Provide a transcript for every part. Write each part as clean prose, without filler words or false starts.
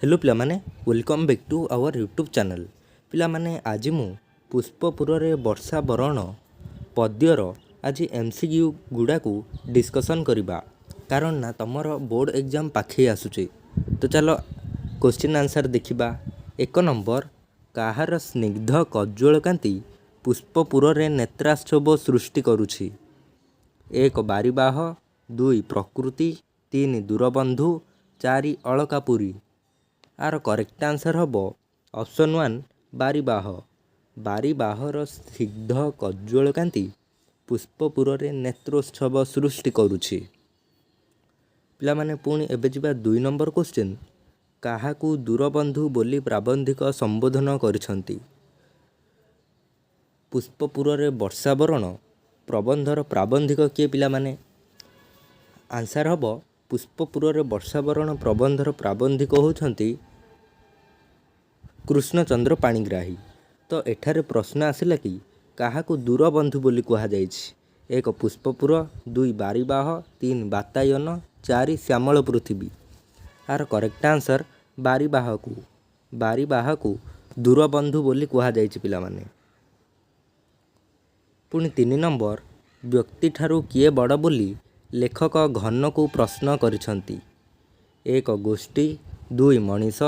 Hello ପିଲାମାନେ, welcome back to our YouTube channel। ପିଲାମାନେ, ଆଜି ମୁଁ ପୁଷ୍ପପୁରରେ ବର୍ଷା ବରଣ ପଦ୍ୟର ଆଜି ଏମ୍ସିକ୍ୟୁ ଗୁଡ଼ାକୁ ଡିସ୍କସନ୍ କରିବା, କାରଣ ନା ତୁମର ବୋର୍ଡ଼ ଏକ୍ଜାମ୍ ପାଖେଇ ଆସୁଛି। ତ ଚାଲ କୋଶ୍ଚିନ୍ ଆନ୍ସର୍ ଦେଖିବା। 1 ନମ୍ବର, କାହାର ସ୍ନିଗ୍ଧ କଜ୍ଜ୍ୱଳକାନ୍ତି ପୁଷ୍ପପୁରରେ ନେତ୍ରୋତ୍ସବ ସୃଷ୍ଟି କରୁଛି? 1 ବାରିବାହ, 2 ପ୍ରକୃତି, 3 ଦୂରବନ୍ଧୁ, 4 ଅଳକାପୁରୀ। ଆର କରେକ୍ଟ ଆନ୍ସର୍ ହେବ ଅପସନ୍ 1, ବାରିବାହ। ବାରିବାହର ସ୍ନିଗ୍ଧ କଜ୍ଜ୍ୱଳକାନ୍ତି ପୁଷ୍ପପୁରରେ ନେତ୍ରୋତ୍ସବ ସୃଷ୍ଟି କରୁଛି। ପିଲାମାନେ, ପୁଣି ଏବେ ଯିବା 2 ନମ୍ବର କୋଶ୍ଚିନ୍। କାହାକୁ ଦୂରବନ୍ଧୁ ବୋଲି ପ୍ରାବନ୍ଧିକ ସମ୍ବୋଧନ କରିଛନ୍ତି? ପୁଷ୍ପପୁରରେ ବର୍ଷାବରଣ ପ୍ରବନ୍ଧର ପ୍ରାବନ୍ଧିକ କିଏ ପିଲାମାନେ? ଆନ୍ସର୍ ହେବ, ପୁଷ୍ପପୁରରେ ବର୍ଷାବରଣ ପ୍ରବନ୍ଧର ପ୍ରାବନ୍ଧିକ ହେଉଛନ୍ତି କୃଷ୍ଣଚନ୍ଦ୍ର ପାଣିଗ୍ରାହୀ। ତ ଏଠାରେ ପ୍ରଶ୍ନ ଆସିଲା କି କାହାକୁ ଦୂରବନ୍ଧୁ ବୋଲି କୁହାଯାଇଛି? 1 ପୁଷ୍ପପୁର, 2 ବାରିବାହ, 3 ବାତାୟନ, 4 ଶ୍ୟାମଳ ପୃଥିବୀ। ଆର କରେକ୍ଟ ଆନ୍ସର୍ ବାରିବାହକୁ ଦୂରବନ୍ଧୁ ବୋଲି କୁହାଯାଇଛି ପିଲାମାନେ। ପୁଣି 3 ନମ୍ବର, ବ୍ୟକ୍ତିଠାରୁ କିଏ ବଡ଼ ବୋଲି ଲେଖକ ଘନକୁ ପ୍ରଶ୍ନ କରିଛନ୍ତି? 1 ଗୋଷ୍ଠୀ, 2 ମଣିଷ,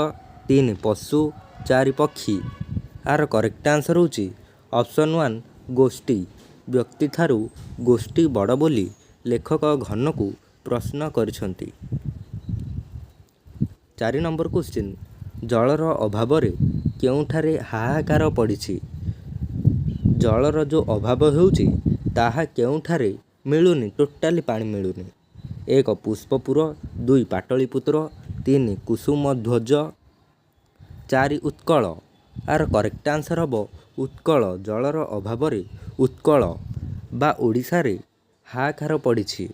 3 ପଶୁ, 4 ପକ୍ଷୀ। ଆର କରେକ୍ଟ ଆନ୍ସର୍ ହେଉଛି ଅପସନ୍ 1, ଗୋଷ୍ଠୀ। ବ୍ୟକ୍ତିଠାରୁ ଗୋଷ୍ଠୀ ବଡ଼ ବୋଲି ଲେଖକ ଘନକୁ ପ୍ରଶ୍ନ କରିଛନ୍ତି। 4 ନମ୍ବର କୋଶ୍ଚିନ୍, ଜଳର ଅଭାବରେ କେଉଁଠାରେ ହାହାକାର ପଡ଼ିଛି? ଜଳର ଯେଉଁ ଅଭାବ ହେଉଛି, ତାହା କେଉଁଠାରେ ମିଳୁନି, ଟୋଟାଲି ପାଣି ମିଳୁନି। 1 ପୁଷ୍ପପୁର, 2 ପାଟଳିପୁତ୍ର, 3 କୁସୁମଧ୍ୱଜ, 4 ଉତ୍କଳ। ଆର କରେକ୍ଟ ଆନ୍ସର୍ ହେବ ଉତ୍କଳ। ଜଳର ଅଭାବରେ ଉତ୍କଳ ବା ଓଡ଼ିଶାରେ ହାହାକାର ପଡ଼ିଛି।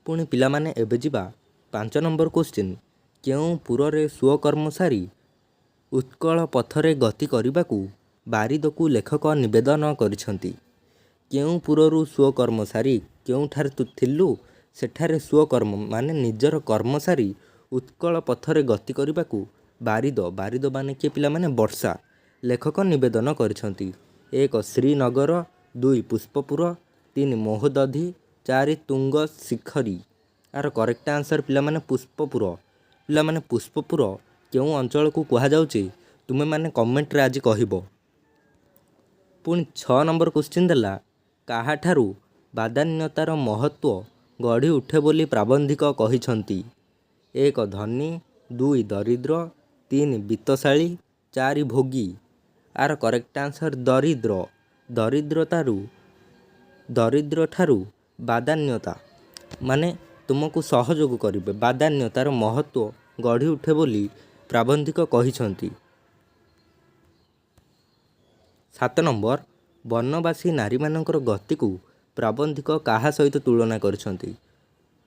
ପୁଣି ପିଲାମାନେ, ଏବେ ଯିବା 5 ନମ୍ବର କୋଶ୍ଚିନ୍। କେଉଁ ପୁରରେ ସ୍ୱକର୍ମ ସାରି ଉତ୍କଳ ପଥରେ ଗତି କରିବାକୁ ବାରିଦକୁ ଲେଖକ ନିବେଦନ କରିଛନ୍ତି? କେଉଁ ପୁରରୁ ସ୍ୱକର୍ମ ସାରି, କେଉଁଠାରେ ତୁ ଥିଲୁ, ସେଠାରେ ସ୍ୱକର୍ମ ମାନେ ନିଜର କର୍ମ ସାରି ଉତ୍କଳ ପଥରେ ଗତି କରିବାକୁ ବାରିଦ, ବାରିଦ ମାନେ କିଏ ପିଲାମାନେ? ବର୍ଷା, ଲେଖକ ନିବେଦନ କରିଛନ୍ତି। 1 ଶ୍ରୀନଗର, 2 ପୁଷ୍ପପୁର, 3 ମହୋଦଧି, 4 ତୁଙ୍ଗ ଶିଖରୀ। ଆର କରେକ୍ଟ ଆନ୍ସର୍ ପିଲାମାନେ ପୁଷ୍ପପୁର। ପିଲାମାନେ, ପୁଷ୍ପପୁର କେଉଁ ଅଞ୍ଚଳକୁ କୁହାଯାଉଛି, ତୁମେମାନେ କମେଣ୍ଟରେ ଆଜି କହିବ। ପୁଣି 6 ନମ୍ବର କୋଶ୍ଚିନ୍ ଦେଲା, କାହାଠାରୁ ବଦାନ୍ୟତାର ମହତ୍ତ୍ୱ ଗଢ଼ି ଉଠେ ବୋଲି ପ୍ରାବନ୍ଧିକ କହିଛନ୍ତି? 1 ଧନୀ, 2 ଦରିଦ୍ର, 3 ବିତ୍ତଶାଳୀ, 4 ଭୋଗୀ। ଆର କରେକ୍ଟ ଆନ୍ସର୍ ଦରିଦ୍ର। ଦରିଦ୍ରଠାରୁ ବଦାନ୍ୟତା ମାନେ ତୁମକୁ ସହଯୋଗ କରିବେ, ବଦାନ୍ୟତାର ମହତ୍ତ୍ୱ ଗଢ଼ି ଉଠେ ବୋଲି ପ୍ରାବନ୍ଧିକ କହିଛନ୍ତି। 7 ନମ୍ବର, ବନବାସୀ ନାରୀମାନଙ୍କର ଗତିକୁ ପ୍ରାବନ୍ଧିକ କାହା ସହିତ ତୁଳନା କରିଛନ୍ତି?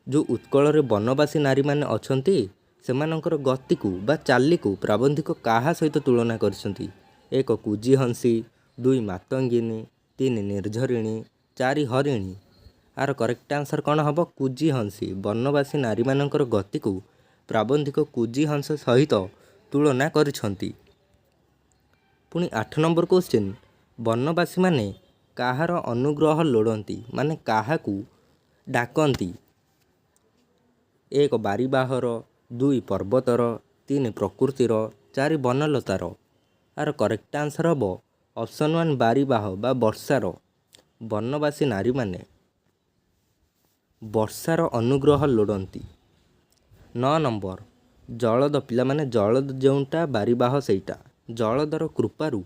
ଯେଉଁ ଉତ୍କଳରେ ବନବାସୀ ନାରୀମାନେ ଅଛନ୍ତି, ସେମାନଙ୍କର ଗତିକୁ ବା ଚାଲିକୁ ପ୍ରାବନ୍ଧିକ କାହା ସହିତ ତୁଳନା କରିଛନ୍ତି? 1 କୁଜିହଂସୀ, 2 ମାତଙ୍ଗିନୀ, 3 ନିର୍ଝରିଣୀ, 4 ହରିଣୀ। ଆର କରେକ୍ଟ ଆନ୍ସର୍ କ'ଣ ହେବ? କୁଜିହଂସୀ। ବନବାସୀ ନାରୀମାନଙ୍କର ଗତିକୁ ପ୍ରାବନ୍ଧିକ କୁଜିହଂସ ସହିତ ତୁଳନା କରିଛନ୍ତି। ପୁଣି 8 ନମ୍ବର କୋଶ୍ଚିନ୍, ବନବାସୀମାନେ କାହାର ଅନୁଗ୍ରହ ଲୋଡ଼ନ୍ତି, ମାନେ କାହାକୁ ଡାକନ୍ତି? 1 ବାରିବାହର, 2 ପର୍ବତର, 3 ପ୍ରକୃତିର, 4 ବନଲତାର। ଆର କରେକ୍ଟ ଆନ୍ସର୍ ହେବ ଅପସନ୍ 1, ବାରିବାହ ବା ବର୍ଷାର। ବନବାସୀ ନାରୀମାନେ ବର୍ଷାର ଅନୁଗ୍ରହ ଲୋଡ଼ନ୍ତି। 9 ନମ୍ବର, ଜଳଦ, ପିଲାମାନେ, ଜଳଦ ଯେଉଁଟା ବାରିବାହ ସେଇଟା, ଜଳଦର କୃପାରୁ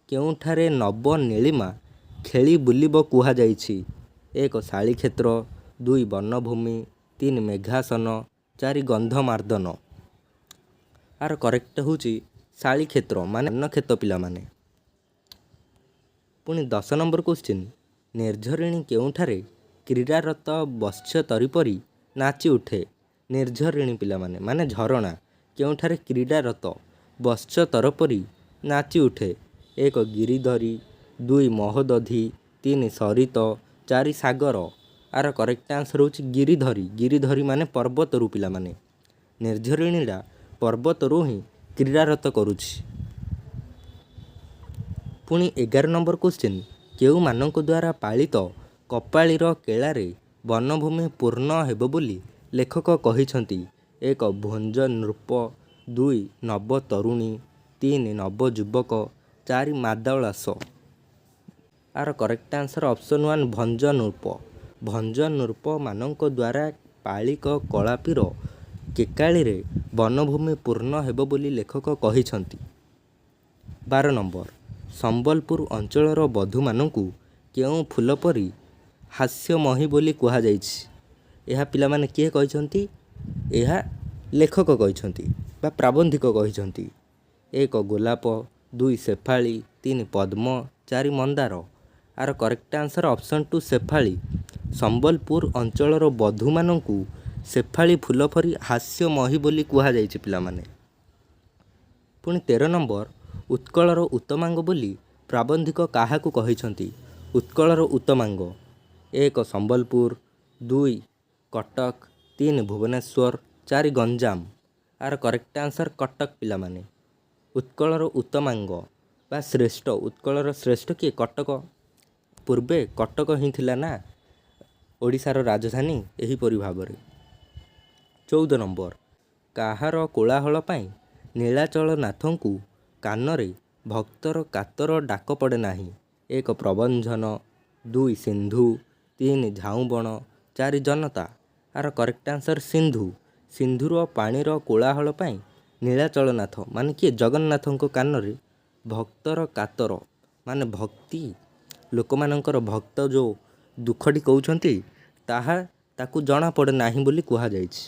କେଉଁଠାରେ ନବ ନୀଳିମା ଖେଳି ବୁଲିବ କୁହାଯାଇଛି? 1 ଶାଳିକ୍ଷେତ୍ର, 2 ବନଭୂମି, 3 ମେଘାସନ, 4 ଗନ୍ଧମାର୍ଦ୍ଦନ। ଆର କରେକ୍ଟ ହେଉଛି ଶାଳିକ୍ଷେତ୍ର, ମାନେ ଧାନକ୍ଷେତ ପିଲାମାନେ। ପୁଣି 10 ନମ୍ବର କୋଶ୍ଚିନ୍, ନିର୍ଝରିଣୀ କେଉଁଠାରେ କ୍ରୀଡ଼ାରତ ବତ୍ସତରୀ ପରି ନାଚି ଉଠେ? ନିର୍ଝରିଣୀ ପିଲାମାନେ ମାନେ ଝରଣା, କେଉଁଠାରେ କ୍ରୀଡ଼ାରତ ବତ୍ସତର ପରି ନାଚି ଉଠେ? 1 ଗିରିଧରୀ, 2 ମହୋଦଧି, 3 ସରିତ, 4 ସାଗର। ଆର କରେକ୍ଟ ଆନ୍ସର୍ ହେଉଛି ଗିରିଧରୀ। ଗିରିଧରୀ ମାନେ ପର୍ବତରୁ ପିଲାମାନେ। ନିର୍ଝରିଣୀଟା ପର୍ବତରୁ ହିଁ କ୍ରୀଡ଼ାରତ କରୁଛି। ପୁଣି 11 ନମ୍ବର କୋଶ୍ଚିନ୍, କେଉଁମାନଙ୍କ ଦ୍ୱାରା ପାଳିତ କପାଳୀର କେଳାରେ ବନଭୂମି ପୂର୍ଣ୍ଣ ହେବ ବୋଲି ଲେଖକ କହିଛନ୍ତି? 1 ଭୋଞ୍ଜ ନୃପ, 2 ନବ ତରୁଣୀ, 3 ନବଯୁବକ, 4 ମାଦଳାସ। ଆର କରେକ୍ଟ ଆନ୍ସର ଅପସନ୍ 1 ଭଞ୍ଜ ନୃପ। ଭଞ୍ଜ ନୃପମାନଙ୍କ ଦ୍ୱାରା ପାଳିକ କଳାପିର କେକାଳୀରେ ବନଭୂମି ପୂର୍ଣ୍ଣ ହେବ ବୋଲି ଲେଖକ କହିଛନ୍ତି। 12 ନମ୍ବର, ସମ୍ବଲପୁର ଅଞ୍ଚଳର ବଧୂମାନଙ୍କୁ କେଉଁ ଫୁଲ ପରି ହାସ୍ୟମୟୀ ବୋଲି କୁହାଯାଇଛି? ଏହା ପିଲାମାନେ କିଏ କହିଛନ୍ତି? ଏହା ଲେଖକ କହିଛନ୍ତି ବା ପ୍ରାବନ୍ଧିକ କହିଛନ୍ତି। 1 ଗୋଲାପ, 2 ଶେଫାଳୀ, 3 ପଦ୍ମ, 4 ମନ୍ଦାର। ଆର କରେକ୍ଟ ଆନ୍ସର ଅପସନ୍ 2 ଶେଫାଳୀ। ସମ୍ବଲପୁର ଅଞ୍ଚଳର ବଧୂମାନଙ୍କୁ ଶେଫାଳୀ ଫୁଲ ପରି ହାସ୍ୟମୟୀ ବୋଲି କୁହାଯାଇଛି ପିଲାମାନେ। ପୁଣି 13 ନମ୍ବର, ଉତ୍କଳର ଉତ୍ତମାଙ୍ଗ ବୋଲି ପ୍ରାବନ୍ଧିକ କାହାକୁ କହିଛନ୍ତି? ଉତ୍କଳର ଉତ୍ତମାଙ୍ଗ, 1 ସମ୍ବଲପୁର, 2 କଟକ, 3 ଭୁବନେଶ୍ୱର, 4 ଗଞ୍ଜାମ। ଆର କରେକ୍ଟ ଆନ୍ସର କଟକ ପିଲାମାନେ। ଉତ୍କଳର ଉତ୍ତମାଙ୍ଗ ବା ଶ୍ରେଷ୍ଠ, ଉତ୍କଳର ଶ୍ରେଷ୍ଠ କିଏ? କଟକ। ପୂର୍ବେ କଟକ ହିଁ ଥିଲା ନା ଓଡ଼ିଶାର ରାଜଧାନୀ। ଏହିପରି ଭାବରେ 14 ନମ୍ବର, କାହାର କୋଳାହଳ ପାଇଁ ନୀଳାଚଳ ନାଥଙ୍କୁ କାନରେ ଭକ୍ତର କାତର ଡାକ ପଡ଼େ ନାହିଁ? 1 ପ୍ରବଞ୍ଜନ, 2 ସିନ୍ଧୁ, 3 ଝାଉଁବଣ, 4 ଜନତା। ଆର କରେକ୍ଟ ଆନ୍ସର ସିନ୍ଧୁ। ସିନ୍ଧୁର ପାଣିର କୋଳାହଳ ପାଇଁ ନୀଳାଚଳ ନାଥ ମାନେ କିଏ? ଜଗନ୍ନାଥଙ୍କ କାନରେ ଭକ୍ତର କାତର ମାନେ ଭକ୍ତି, ଲୋକମାନଙ୍କର ଭକ୍ତ ଯେଉଁ ଦୁଃଖଟି କହୁଛନ୍ତି ତାହା ତାକୁ ଜଣାପଡ଼େ ନାହିଁ ବୋଲି କୁହାଯାଇଛି।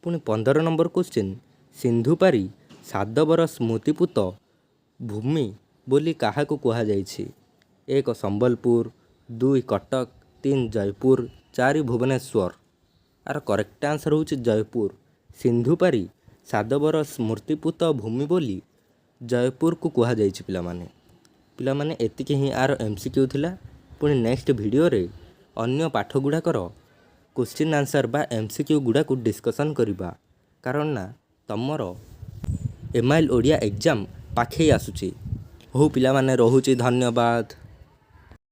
ପୁଣି 15 ନମ୍ବର କୋଶ୍ଚିନ୍, ସିନ୍ଧୁପାରି ସାଦବର ସ୍ମୃତିପୁତ ଭୂମି ବୋଲି କାହାକୁ କୁହାଯାଇଛି? 1 ସମ୍ବଲପୁର, 2 କଟକ, 3 ଜୟପୁର, 4 ଭୁବନେଶ୍ୱର। ଆର କରେକ୍ଟ ଆନ୍ସର ହେଉଛି ଜୟପୁର। ସିନ୍ଧୁପାରି ସାଦବର ସ୍ମୃତିପୁତ ଭୂମି ବୋଲି ଜୟପୁରକୁ କୁହାଯାଇଛି ପିଲାମାନେ। ପିଲାମାନେ, ଏତିକି ହିଁ ଆର ଏମ୍ ସି କ୍ୟୁ ଥିଲା। ପୁଣି ନେକ୍ସଟ ଭିଡ଼ିଓରେ ଅନ୍ୟ ପାଠ ଗୁଡ଼ାକର କୋଶ୍ଚିନ୍ ଆନ୍ସର ବା ଏମ୍ ସି କ୍ୟୁ ଗୁଡ଼ାକୁ ଡିସ୍କସନ୍ କରିବା, କାରଣ ନା ତମର M I L Odia exam ପାଖେଇ ଆସୁଛି। ହଉ ପିଲାମାନେ, ରହୁଛି, ଧନ୍ୟବାଦ।